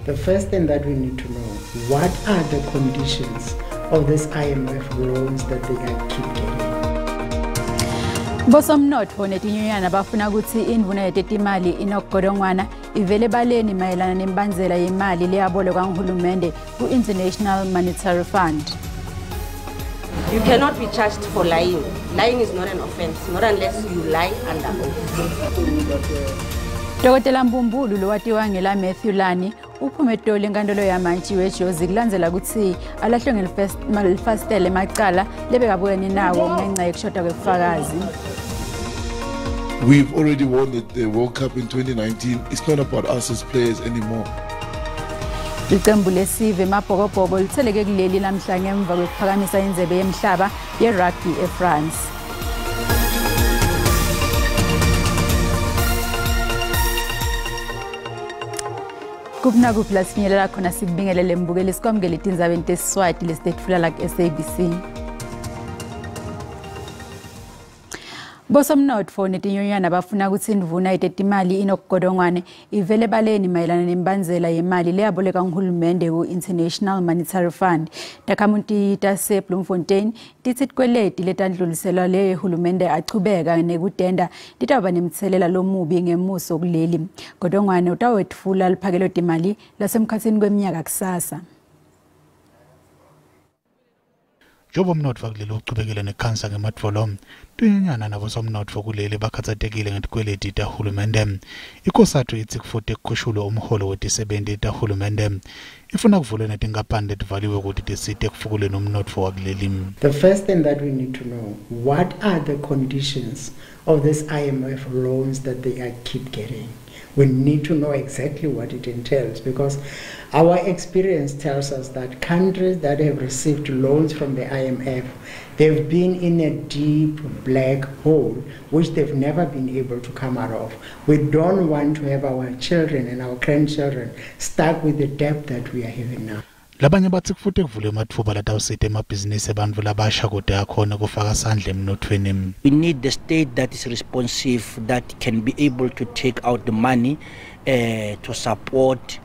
The first thing that we need to know, what are the conditions of this IMF loans that they are keep getting? Bosomnotfo netinyonyana bafuna kutsi indvuna yetetimali Enoch Godongwana ivele ebaleni mayelana nembandzela yemali leyabolekwa nguhulumende ku-International Monetary Fund. You cannot be charged for lying. Lying is not an offense, not unless you lie under oath. Dokotela Mbumbulu lowatiwa ngela Matthew Lani uphume etoli enkantolo yamantshi weJozi kulandzela kutsi alahlwe ngelifasitela emacala lebekabukene nawo ngenca yekushoda kwebufakazi. We've already won the World Cup in 2019. It's not about us as players anymore. Licembu lesive Mabhokobhoko litheleke kuleli lamhla ngemva kwekuphakamisa indzebe yemhlaba ye-rugby eFrance. Kuphi nakuphi la sifinyelela khona sikubingelele mbukeli sikwamukele tindzabeni tesiswati lesitetfula la ku-SABC. Bosomnotfo netinyonyana bafuna kutsi indvuna yetetimali Enoch Godongwane ivele ebaleni mayelana nembandzela yemali leyabolekwa nguhulumende ku-International Monetary Fund. Takhamuti taseBloemfontein titsi tikweleti letandluliselwa le hulumende achubeka nekutenda titawuba nemtselela lomubi ngemuso kuleli. Godongwane utawetfula liphakelo timali lasemkhatsini kweminyaka kusasa. Njengoba umnotfo kuleli uchubekile nekhansa ngemadvolo, tinyonyana nabosomnotfo kuleli bakhatsatekile ngetikweleti tahulumende. ICOSATU itsi kufute kukhushulwe umholo wetisebenti tahulumende. Ifuna kuvulwe netinkampani letivaliwe kuti tisite ekufukuleni umnotfo wakuleli. The first thing that we need to know, what are the conditions of this IMF loans that they are keep getting? We need to know exactly what it entails, because our experience tells us that countries that have received loans from the IMF, they've been in a deep black hole, which they've never been able to come out of. We don't want to have our children and our grandchildren stuck with the debt that we are having now. Labanye batsi kufute kuvulwe ematfuba latawusita emabhizinisi ebantfu labasha kute akhone kufaka sandla emnothweni. We need the state that is responsive, that can be able to take out the money to support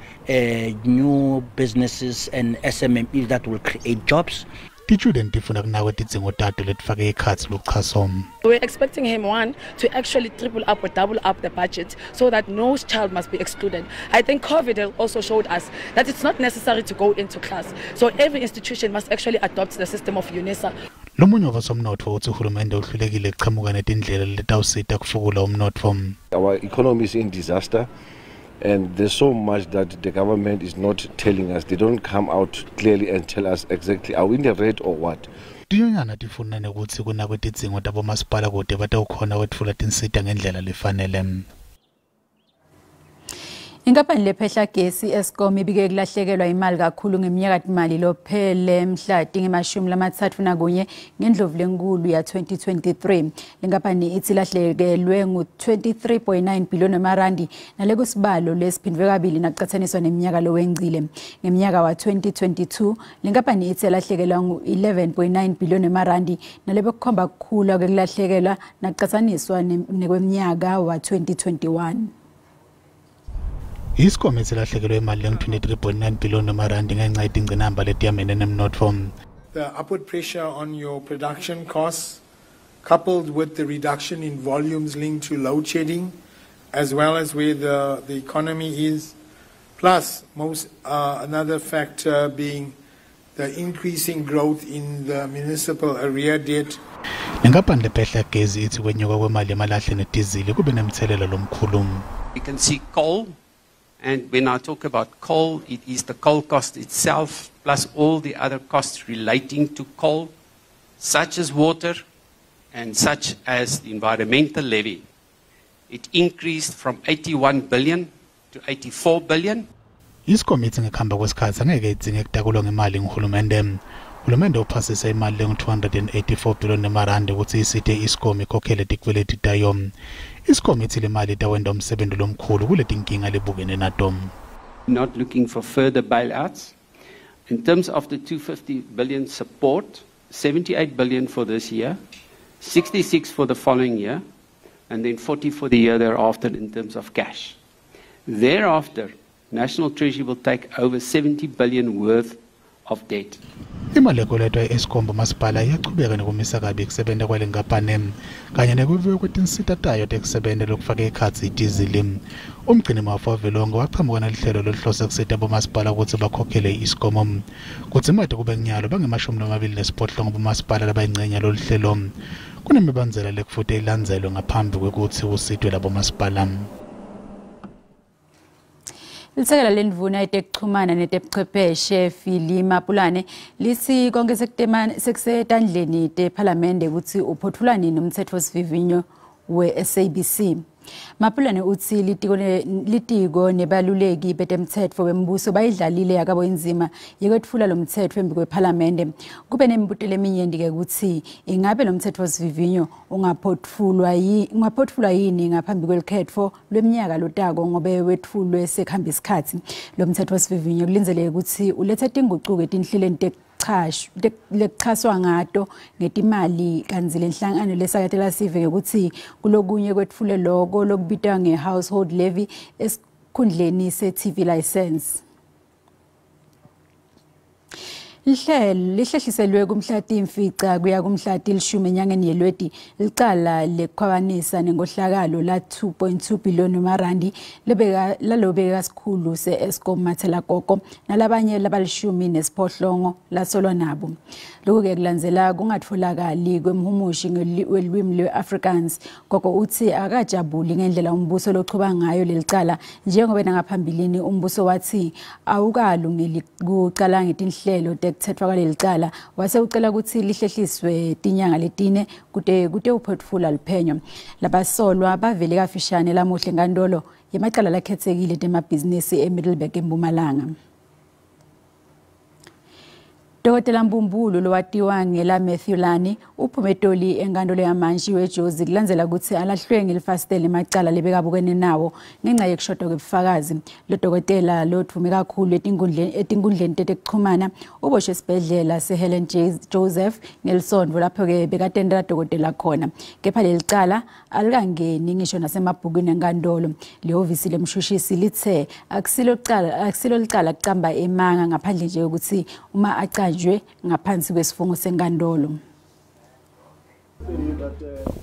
new businesses and SMMEs that will create jobs. Ti-student tifuna kunakwe tidzingo tato letifake ekhatsi luchaso. We're expecting him, one, to actually triple up or double up the budget so that no child must be excluded. I think COVID has also showed us that it's not necessary to go into class. So every institution must actually adopt the system of UNISA. Lomunye wabosomnotfo utsi uhulumende uhlulekile kuchamuka netindlela letawusita kufukula umnotfo. Our economy is in disaster, and there's so much that the government is not telling us. They don't come out clearly and tell us exactly are we in the red or what. Tinyonyana tifuna nekutsi kunakwe tidzingo tabomasipala kute batawukhona kwetfula tinsita ngendlela lefanele. Inkampani lephehla gesi Eskom ibike kulahlekelwa imali kakhulu ngeminyaka-timali lophele mhla tingemashumi-31 ngendlovu lenkulu ya 2023. Lenkampani itsi ilahlekelwe ngu-23.9 billion emarandi nalekusibalo lesiphindvwe kabili nakucatsaniswa neminyaka lowengcile. Ngeminyaka wa-2022 lenkampani itsi yalahlekelwa ngu-11.9 billion emarandi nalebekukhomba kukhula kwekulahlekelwa nakucatsaniswa nekweminyaka wa-2021. Eskom itsi ilahlekelwe imali lengu-23.9 billion emarandi ngenca yetingcinamba letiyamene nemnotfo. The upward pressure on your production costs, coupled with the reduction in volumes linked to load shedding, as well as where the economy is, plus most another factor being the increasing growth in the municipal area debt. Lenkampani lephehla gezi itsi kwenyuka kwemali yemalahle nedizili kube nemtselela lomkhulu. We can see coal. And when I talk about coal, it is the coal cost itself plus all the other costs relating to coal, such as water and such as the environmental levy. It increased from 81 billion to 84 billion. Eskom itsi ngekuhamba kwesikhatsi angeke idzinge kutakulwa ngemali nguhulumende. Hulumende uphasise imali lengu-284 billion emarandi kutsi isite Eskom ikhokhele tikweleti tayo. Eskom itsi le mali itawenta umsebenzi lomkhulu kuletinkinga lebukene nato. Not looking for further bailouts. In terms of the 250 billion support, 78 billion for this year, 66 for the following year, and then 40 for the year thereafter in terms of cash. Thereafter, National Treasury will take over 70 billion worth of debt. Imali ekweletwa e-Eskom bomasipala iyachubeka nekumisa kabi kusebenta kwale nkampani kanye nekuviwa kwetinsita tayo tekusebenta lokufaka ekhatsi idizili. Umgcinimafa wavelonkhe wachamuka nelihlelo loluhlose kusita bomasipala kutsi bakhokhele i-Eskom. Kudzimate kube kunyalo bangema-28 bomasipala labayincenye loluhlelo. Kunemibandzela lekufute ilandzelwe ngaphambi kwekutsi kusitwe labomasipala. Lisekela lendvuna yetekuchumana netebuchwepheshe Philly Mapulane litsi konke sekusetandleni tephalamende kutsi uphotfulwa nini umtsetfosivivinyo we-SABC. Mapulane utsi litiko nebaluleki betemtsetfo wembuso bayidlalile yakabo indzima yekwetfula lo mtsetfo embi kwephalamende. Kube nemibuto leminyenti-ke kutsi ingabe lo mtsetfosivivinyo ungaphotfulwa yini ngaphambi kwelikhetfo lweminyaka lotako ngobe wetfulwe sekuhamba isikhatsi. Lo mtsetfosivivinyo kulindzeleke kutsi ulethe tingucuko etinhlelweni lekuchaswa ngato ngetimali kantsi lenhlangano lesakatela sive ngekutsi kulokunye kwetfule loko lokubitwa nge-household levy esikhundleni se-TV license. Lihlelo lihlehliselwe kumhla 5 kuya kumhla 10 enyangeni yeLweti licala lekukhwabanisa nenkohlakalo la 2.2 billion marandi lebeka lalobeka sikhulu se-Eskom Matshela Koko nalabanye labalishumi nesiphohlongo lasolwa nabo. Lokhu-ke kulandzela kungatfolakali kwemhumushi welwimi lwe-Afrikaans. Koko utsi akajabuli ngendlela umbuso lochuba ngayo lelicala njengoba nangaphambilini umbuso wathi awukalungeli kucala ngetinhlelo tekutsetfwa kwalelicala wase ucela kutsi lihlehliswe tinyanga letine kute uphotfula luphenyo. Labasolwa bavele kafishane lamuhla enkantolo yemacala lakhetsekile temabhizinisi eMiddelburg eMpumalanga. Dr. Mbumbulu lowatiwa ngela Matthew Lani uphume etoli enkantolo yamantshi weJozi kulandzela kutsi alahlwe ngelifasitelo emacala lebekabukene nawo ngenca yekushoda kwebufakazi. Lo dokotela lodvume kakhulu etinkundleni tetekuchumana uboshwe esibhedlela seHelen Joseph ngelisondvo lapho-ke bekatendela dokotela khona. Kepha leli cala alikangeni ngisho nasemabhukwini enkantolo. Lihhovisi lemshushisi lithe akusilo licala kucamba emanga ngaphandle nje kwekutsi uma acanjwe ngaphansi kwesifungo senkantolo.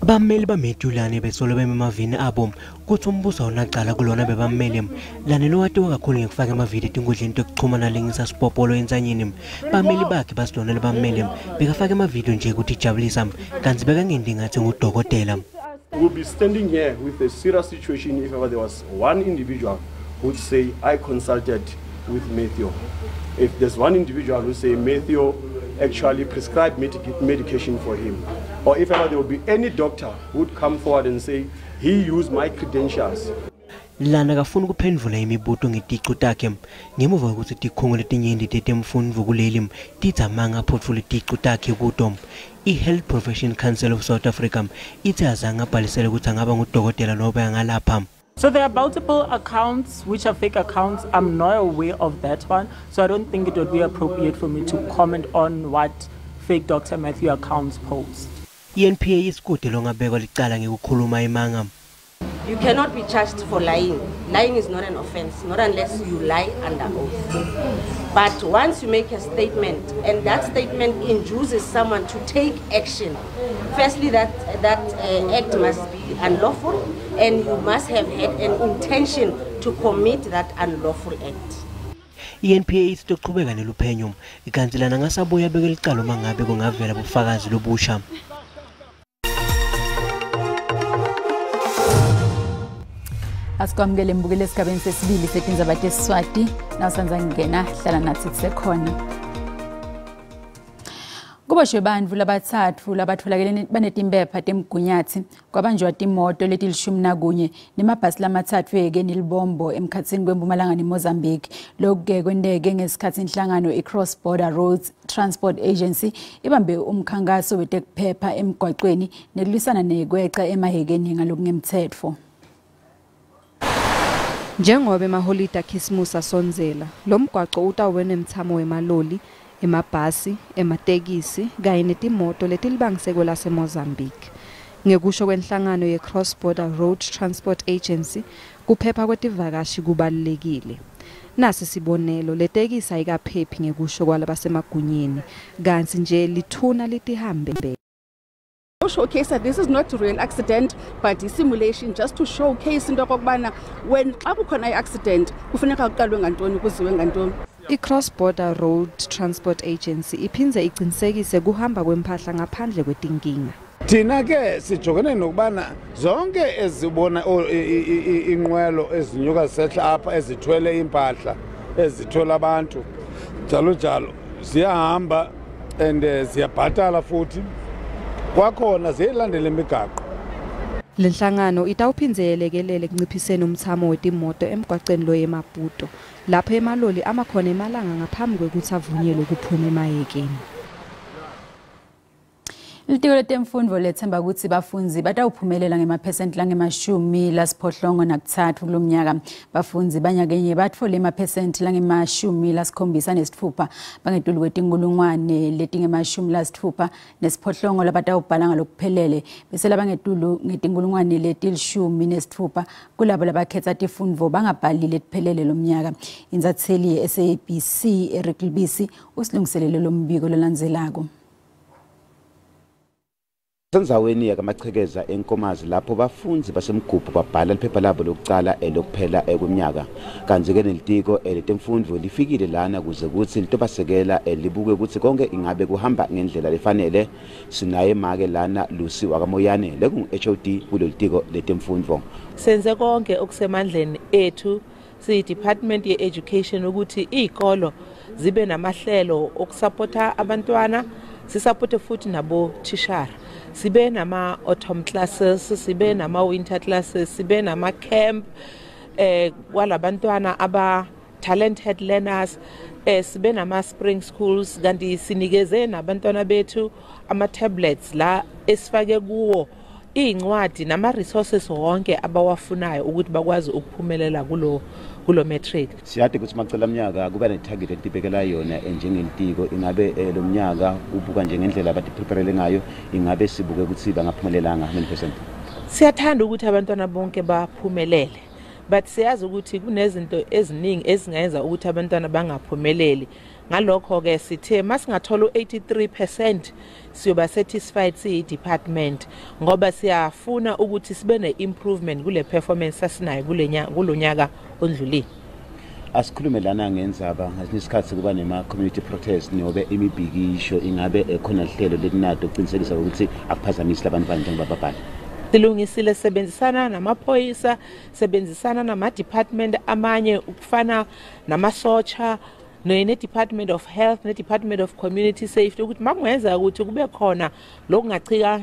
Bammeli baMatthew Lani besolo bememavini abo kutsi umbuso awunacala kulona bebammeli. Lani lowatiwa kakhulu ngekufaka emavidiyo etinkundleni tekuchumana lengisa sipopolo entsanyeni. Bammeli bakhe basilona lebammeli bekafaka emavidiyo nje kutijabulisa kantsi bekangendi ngatsi ngudokotela. We'll be standing here with a serious situation if ever there was one individual who would say, I consulted with Matthew. If there's one individual who say Matthew actually prescribed medication for him, or if ever there would be any doctor who would come forward and say he used my credentials. Lana akafuni kuphendvula imibuto ngeticu takhe ngemuva kwekutsi tikhungo letinyenti tetemfundvo kuleli titsi amange aphotfule ticu takhe kuto. I-Health Profession Council of South Africa itsi azange abhalisele kutsi angaba ngudokotela nobe angalapha. So there are multiple accounts which are fake accounts. I'm not aware of that one, so I don't think it would be appropriate for me to comment on what fake Dr. Matthew accounts post. I-NPA isikude longabekwa licala ngekukhuluma emanga. You cannot be charged for lying. Lying is not an offense, not unless you lie under oath. But once you make a statement and that statement induces someone to take action, firstly that act must be unlawful and you must have had an intention to commit that unlawful act. I-NPA isitochubeka neluphenyo ikantsi lana ngasabuya beke licala uma ngabe kungavela bufakazi lobusha. Asikwamukele mbukele esigabeni sesibili setindzaba tesiswati nawusanza ngena hlala natsi kusekhona. Kuboshwe bantfu labatsatfu labatfolakele banetimpepha temgunyathi kwabanjwa timoto leti-11 nemabhasi lamatsatfu ehhekeni Libombo emkhatsini kweMpumalanga neMozambique. Lokhu-ke kwenteke ngesikhatsi inhlangano i-Cross Border Roads Transport Agency ibambe umkhankaso wetekuphepha emgwacweni nekulwisana nekweca emahhekeni ngalokungemtsetfo. Njengoba emaholide akhisimusi asondzela, lo mgwaco utawube nemthamo wemaloli, emabhasi, ematekisi kanye netimoto letilibangiseko laseMozambique. Ngekusho kwenhlangano ye-Cross Border Road Transport Agency, kuphepha kwetivakashi kubalulekile. Nasi sibonelo, letekisi ayikaphephi ngekusho kwalabasemagunyeni, kantsi nje lithuna litihambe. Showcase that this is not a real accident but a simulation, just to showcase into okokubana when xa kukhona i-accident kufuneka kuqalwe ngantoni kuziwe ngantoni. I-Cross Border Road Transport Agency iphindze icinisekise kuhamba kwemphahla ngaphandle kwetinkinga. Thina ke sijongene nokubana zonke ezibona inqwelo ezinyuka zisehla apha ezithwele impahla ezithwele abantu njalo njalo ziyahamba and ziyabhatala futhi kwakhona ziyayilandela imigaqo. Lenhlangano itawuphindze yelekelele ekunciphiseni umthamo wetimoto emgwaceni lo eMaputo, lapho emaloli amakhona emalanga ngaphambi kwekutsi avunyelwe kuphuma emayekeni. Litiko letemfundvo lethemba kutsi bafundzi batawuphumelela ngemaphesenti lange-63 kulomnyaka. Bafundzi banyakenye batfole emaphesenti lange-76 bangetulu kwe-68,000 labatawubhala ngalokuphelele, bese labangetulu nge-16,000 kulabo labakhetsa tifundvo bangabhali letiphelele lomnyaka. Intsatseli ye-SABC Eric Lubisi usilungiselele lombiko lolandzelako. Sendzaweni yakaMachekeza eNkomazi lapho bafundzi basemgubhu babhala liphepha labo lokucala elokuphela kweminyaka. Kantsi-ke nelitiko letemfundvo lifikile lana kuze kutsi litobasekela libuke kutsi konke ingabe kuhamba ngendlela lefanele. Sinaye make lana Lucy wakaMoyane lekungu-HOD kulolitiko letemfundvo. Senze konke okusemandleni ethu siyi-Department ye-Education ukuthi iy'kolo zibe namahlelo okusapotha abantwana, sisapothe futhi nabothishara. Sibe nama-autumn classes, sibe nama-winter classes, sibe nama-camp kwalabantwana aba-talented learners, sibe nama-spring schools, kanti sinikeze nabantwana bethu ama-tablets la esifake kuwo iy'ncwadi nama-resources wonke abawafunayo ukuthi bakwazi ukuphumelela kulo matric. Siyade ukuthi macela mnyaka kuba ne-target etibekela yona njengelitiko, ingabe lo mnyaka ubuka njengendlela abatipreparele ngayo, ingabe sibuke ukuthi bangaphumelelanga how many percent? Siyathanda ukuthi abantwana bonke baphumelele, but siyazi ukuthi kunezinto eziningi ezingayenza ukuthi abantwana bangaphumeleli. Ngalokho-ke sithe masingathola u-83% siyoba satisfied siyi-department, ngoba siyafuna ukuthi sibe ne-improvement kule performance sasinayo kulo nyaka ondlulile. Asikhulume lana ngenzaba ngesinye isikhathi kuba nema-community protest nobe imibhikisho, ingabe khona lihlelo lelinado ukuqinisekisa ukuthi akuphazamisi labantu njengoba babhala? Silungisile, sebenzisana namaphoyisa, sebenzisana nama-department amanye ukufana namasotsha, ne-Department of Health, ne-Department of Community Safety, ukuthi makungenzeka ukuthi kube khona lokungachika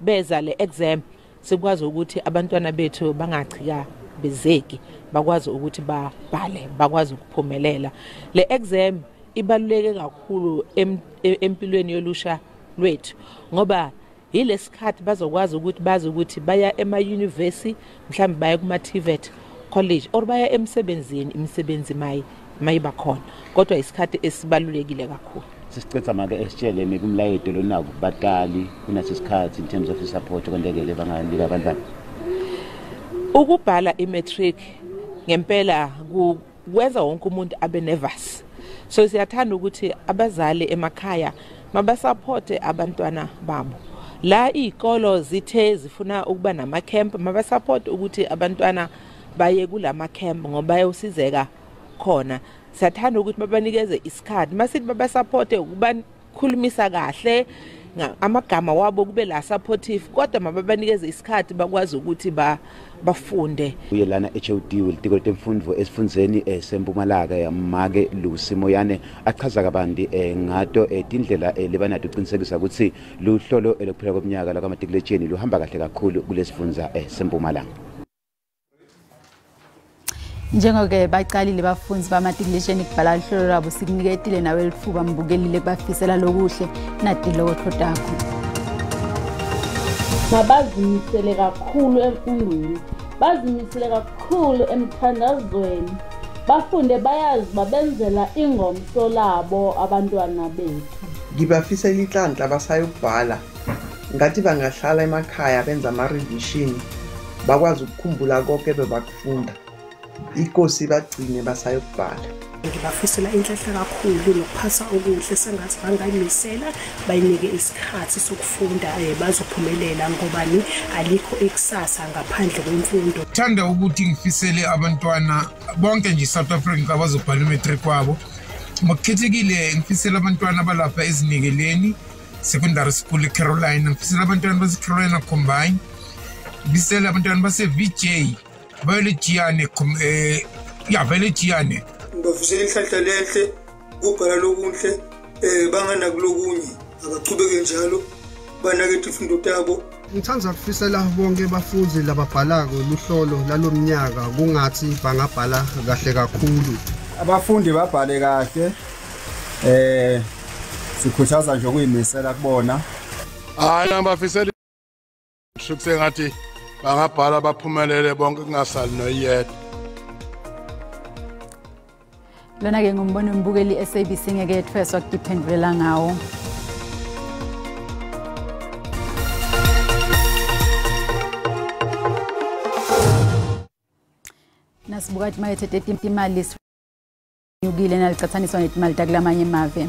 beza le exam, sikwazi ukuthi abantwana bethu bangachika bezeki, bakwazi ukuthi babhale, bakwazi ukuphumelela. Le exam ibaluleke kakhulu empilweni yolusha lwethu, ngoba yilesikhathi bazokwazi ukuthi bazi ukuthi baya ema-university, mhlawumbe baya kuma-TVET college or baya emsebenzini, imisebenzi mayiba khona, kodwa isikhathi esibalulekile kakhulu. Sisicetha make esitsheleni kumlayeto lonako kubatali kunasi sikhathi in terms of support kwentekele banganika abantwana. Ukubhala i-matric ngempela kwenza wonke umuntu abe nervous, so siyathanda ukuthi abazali emakhaya mabasupporte abantwana babo. La iy'kolo zithe zifuna ukuba nama-camp, mabasupport ukuthi abantwana baye kulama-camp ngoba bayosizeka khona. Siyathanda ukuthi babanikeze isikhathi, masithi babasupporte ukubakhulumisa kahle, amagama wabo kube la supportive, kodwa mababanikeze isikhathi bakwazi ukuthi bafunde. Uye lana HOD welitiko letemfundvo esifundzeni eseMpumalanga make Lucy Moyane achaza kabanti ngato tindlela lebanato uqinisekisa ukuthi luhlolo lokuphela kweminyaka lwakamatikiletsheni luhamba kahle kakhulu kulesifundza eseMpumalanga. Njengoke bacalile bafundzi bamatikiletsheni kubhala luhlolo lwabo, sikuniketile nawe litfuba mbukelile kubafisela lokuhle natilokotfo takho. Mabazimisele kakhulu emfundweni, bazimisele kakhulu emthandazweni, bafunde bayazi babenzela ingomso labo abantwana bethu. Ngibafisela inhlanhla basayokubhala, ngathi bangahlala emakhaya benza ama-revision, bakwazi ukukhumbula konke bebakufunda. Ikosi bagcine basayokubhala. Ngibafisela inhlanhla kakhulu nokuphasa okuhle, sengathi bangayimisela bayinike isikhathi sokufunda, bazophumelela ngobani alikho ikusasa ngaphandle kwemfundo. Thanda ukuthi ngifisele abantwana bonke nje South Africa abazobhala imatric wabo. Ngokukhethekile ngifisela abantwana abalapha Ezinikeleni Secondary School eCarolina, ngifisela abantwana base-Carolina Combine, ngifisela abantwana base-VJ Vele Jiyane, ya Vele Jiyane. Ngibafisela inhlanhla lenhle, kubhala lokunhle, banganakulokunye, abachubeke njalo banakethe ifundo tabo. Ngithanda ukufisela bonke abafundi lababhalako luhlolo lalomnyaka kungathi bangabhala kahle kakhulu. Abafundi babhale kahle, sikhuthaza nje ukuyimisela kubona. Hayi, ngibafisela sengathi bangabhala baphumelele bonke kungasali noyedwa. Lona ke ngumbono umbukeli SABC ngeke ethweswa kutiphendulela ngawo. Nasibuka timakethe tetimali nyukile nalicatsaniswa netimali takulamanye emave.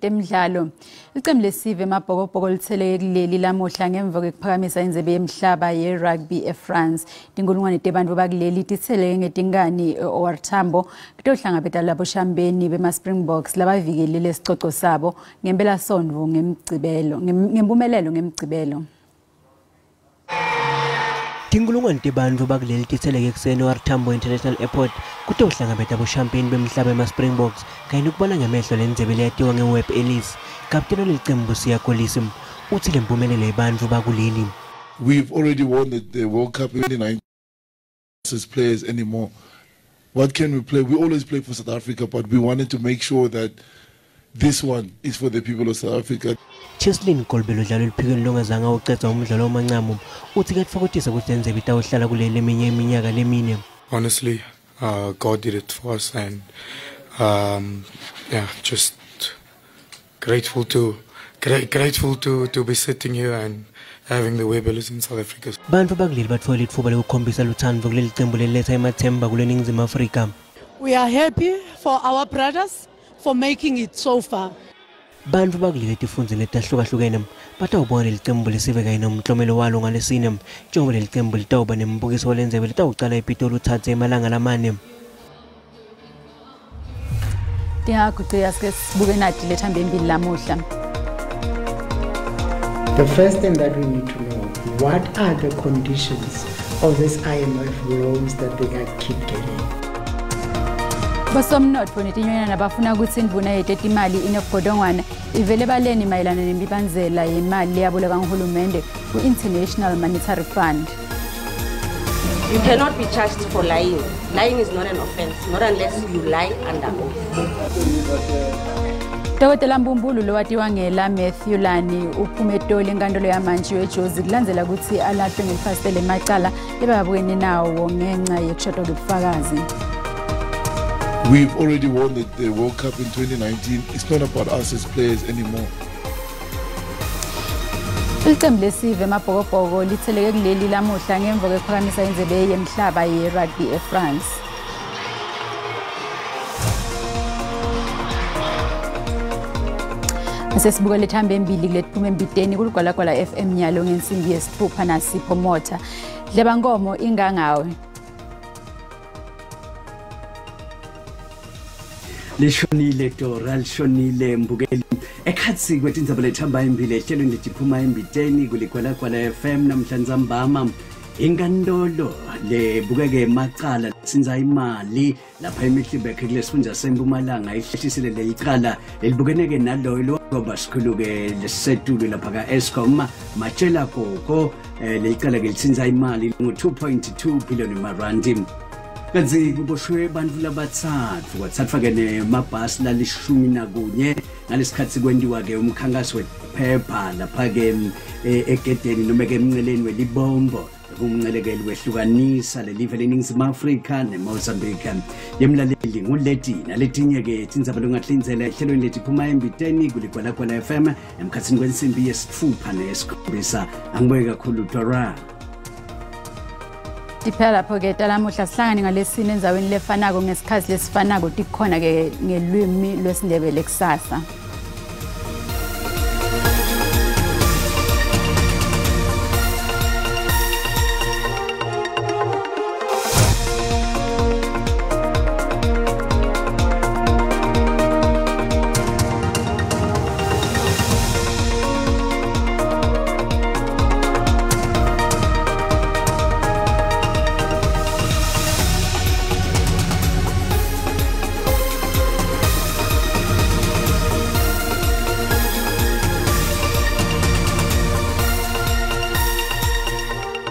Temidlalo. Licembu lesive Emabhokobhoko litheleke kuleli lamuhla ngemva kwekuphakamisa indzebe yemhlaba ye-rugby eFrance. Tinkulungwane tebantfu bakuleli titheleke ngetinkani OR Tambo kutohlangabeta labo shambeni bema-Springboks labavikelile sicoco sabo ngempelasonto ngemgcibelo ngempumelelo ngemgcibelo. Tinkulungwane tebantfu bakuleli titheleke ekuseni OR Tambo International Airport kutohlangabeta boshampeni bemhlaba ema-Springboks kanye nokubona ngemehlo lendzebe leyatiwa nge-Webb Ellis. Kapteni waleli Siya Kolisi uthi le mpumelelo yebantfu bakuleli. We've already won the World Cup in 2019 as players anymore. What can we play? We always play for South Africa, but we wanted to make sure that this one is for the people of South Africa. Cheslin Kolbe lodlala eliphikweni longazange awucedza umdlalo wamancamu uthi kuyatfokotisa ukuthi lendzebe itawuhlala kuleli eminye iminyaka lemine. Honestly, God did it for us, and yeah, just grateful to be sitting here and having the Webb Ellis in South Africa. Bantfu bakuleli batfola itfuba lekukhombisa lutsandvo kuleli cembu leliletsa emathemba kuleNingizimu Afrika. We are happy for our brothers for making it so far. Bantfu bakuleli tifundza letahlukahlukene batawubona leli cembu lesive kanye nomklomelo walo ngalesine, njengoba leli cembu litawuba nembukiso walendzebe litawucala ePitoli utsatse emalanga lamane. Tingagucika sike sibuke nati lethambe embili lamuhla. The first thing that we need to know, what are the conditions of this IMF loans that they are keep getting? Bosomnotfo netinyonyana bafuna ukuthi indvuna yetetimali Enoch Godongwana ivele baleni mayelana nemibandzela yemali leyabolekwa nguhulumende ku-International Monetary Fund. You cannot be charged for lying. Lying is not an offense, not unless you lie under oath. Dokotela Mbumbulu lowatiwa ngela Matthew Lani uphume eToli enkantolo yamantshi weJozi kulandzela ukuthi alahlwe ngelifasitelo emacala lebabukene nawo ngenca yekushoda kwebufakazi. We've already won the World Cup in 2019. It's not about us as players anymore. Licembu lesive Emabhokobhoko litheleke kuleli lamuhla ngemva kwekuphakamisa indzebe yemhlaba ye-rugby eFrance. Sesibuka lethambe embili kuletiphume embiteni kuLigwalagwala FM nyalo ngensimbi yesithupha naSipho Motha. Dlebankomo ingangawe. Lishonile Dora, lishonile mbukeli. Ekhatsi kwetindzaba lethamba embili ehlelweni letiphuma embiteni kuLigwalagwala FM namhlanje mbama. Inkantolo lebukeke emacala sinza imali lapha eMiddelburg kulesifundza seMpumalanga ihlehlisile lelicala elibukeneke naloyo loba sikhulu-ke lesisetulu lapha ka-Eskom Matshela Koko. Lelicala ke litsinza imali ngu-2.2 billion marandi. Kanti kuboshwe bantfu labatsatfu kwatsatfwa-ke nemabhasi lalishumi nakunye ngalesikhatsi kwentiwa-ke umkhankaso wephepha lapha-ke egedeni noma-ke emnceleni welibombo kumnceleke wehlukanisa lelive leNingizimu Afrika neMozambique. Yemlaleli, nguleti naletinye-ke tindzaba longatlindzela ehlelweni letiphuma embiteni kuLigwalagwala FM emkhatsini kwensimbi yesitfupha neyesikhombisa. Angibuye kakhulu, Dora. Tiphela lapho-ke talamuhla. Sihlangane ngalesine endzaweni lefanako ngesikhathi lesifanako, tikhona-ke ngelwimi lwesiNdebele kusasa.